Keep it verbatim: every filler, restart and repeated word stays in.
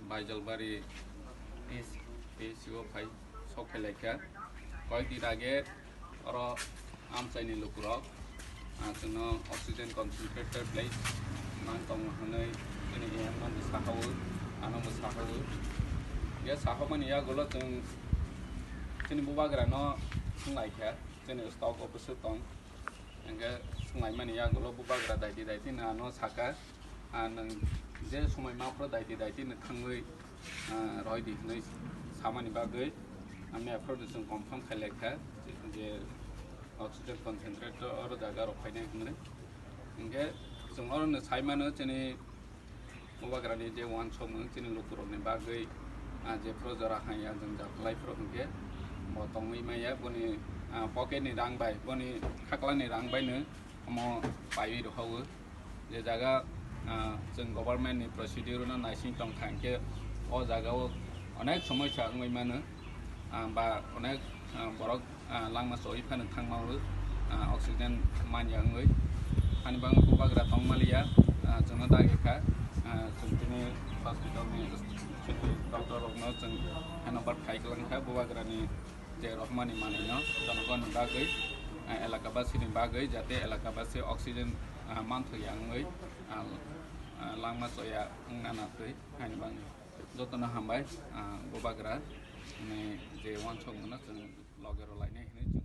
Baijalbari P S C o phai sok phai laikha. Koyekdin age oro amchaini lukurok, ah, chwngno oxygen concentrator place nang tongo hwnwi chini A M no bo sahawo, ano bo sahawo. Ya sahomani yagulo chwng chini bubagrano swnglaikha, chini stock office o tong. Hingke swnglaimani yagulo bubagra daiti daiti no ano saka, ah, nwng je somoi maphro daiti daiti no thangwi, ah, roidi hwnwi samani bagwi, ah, mia phro no chwng confirm khailai kha je oxygen concentrator oro jaga rok phainai hwnwi. Hingke chwng oro no sai mano chini bubagrani je uansukmung chini lukurokni bagwi, ah, jephru jora hanya jwngjal khlai phuru hwnkhe bo tongwi maya, boni, ah, pocket ni rang bai, boni khaklani rang baino omo paiwi rohao. Je jaga, ah, chwng government ni procedure no naising tongkha hwnkhe o jaga o onek somosya wngwi mano, ah, ba onek, ah, borok ah, langma choi phano thangma o, ah, oxygen manya wngwi. Ani bagwi bubagra tongmaliya, ah, chwngno dagi kha, ah, chwng tini hospital ni chini doctor rokno chwng handover khai kwlang kha bubagra ni je rohmani manwi no jonogon ni bagwi, ah, elaka basi ni bagwi jate elaka basi oxygen, ah, manthokya wngwi, ah, ah, langma choya wngna natwi haini bagwi jotono hambai, ah, bubagra ni je uansukmano chwng loge rwlainai hinwi